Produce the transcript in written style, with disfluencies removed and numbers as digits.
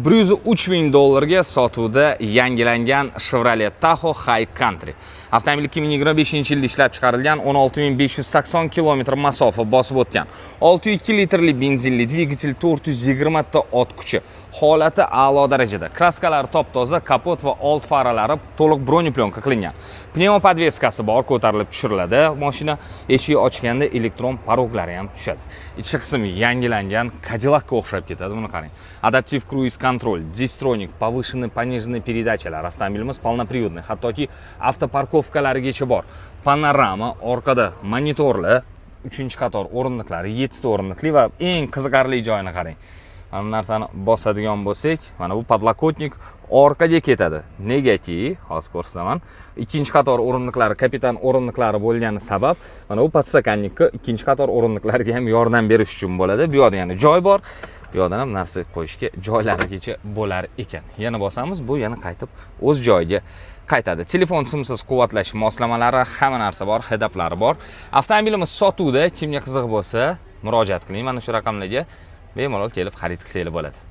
103 ming dollarga sotuvda yangilangan Chevrolet Tahoe High Country. Avtomobil 2025 yilda ishlab chiqarilgan, 16 580 kilometr masofa bosib o'tgan. 6,2 litrli benzinli dvigatel, 420 ta ot kuchi. Holati a'lo darajada. Kraskalari top-toza, kapot va old faralari to'liq бронеплёнка qilingan. Пневмоподвеска si bor, ko'tarilib tushiriladi. Mashina eshik ochganda elektron порог lari ham tushadi. Ichki qismi yangilangan, Cadillacga o'xshab ketadi, buni qarang. Адаптив круиз контроль, дистроник, повышенный, пониженный передача lar. Avtomobilimiz полноприводный, hattoki автопарковка larigacha bor. Panorama, orqada monitorlar, 3 qator o'rindiqlari, 7 ta o'rindiqli va eng qiziqarli joyini qarang. Mana bu narsani bosadigan bo'lsak, mana bu подлокотник orqaga ketadi. Negaki, hozir ko'rsataman. Ikkinchi qator o'rindiqlari kapitan o'rindiqlari bo'lgani sabab, mana bu подстаканник ka ikkinchi qator o'rindiqlarga ham yordam berish uchun bo'ladi. Bu yoqda yana joy bor. Bu yoqdan ham narsa qo'yishga joylarigacha bo'lar ekan. Yana bosamiz, bu yana qaytib o'z joyiga qaytadi. Telefon simsiz quvvatlash moslamalari, hamma narsa bor, head-up lari bor. Avtomobilimiz sotuvda, kimga qiziq bo'lsa, murojaat qiling mana shu raqamlarga. Bemalol kelib xarid qilsanglar bo'ladi.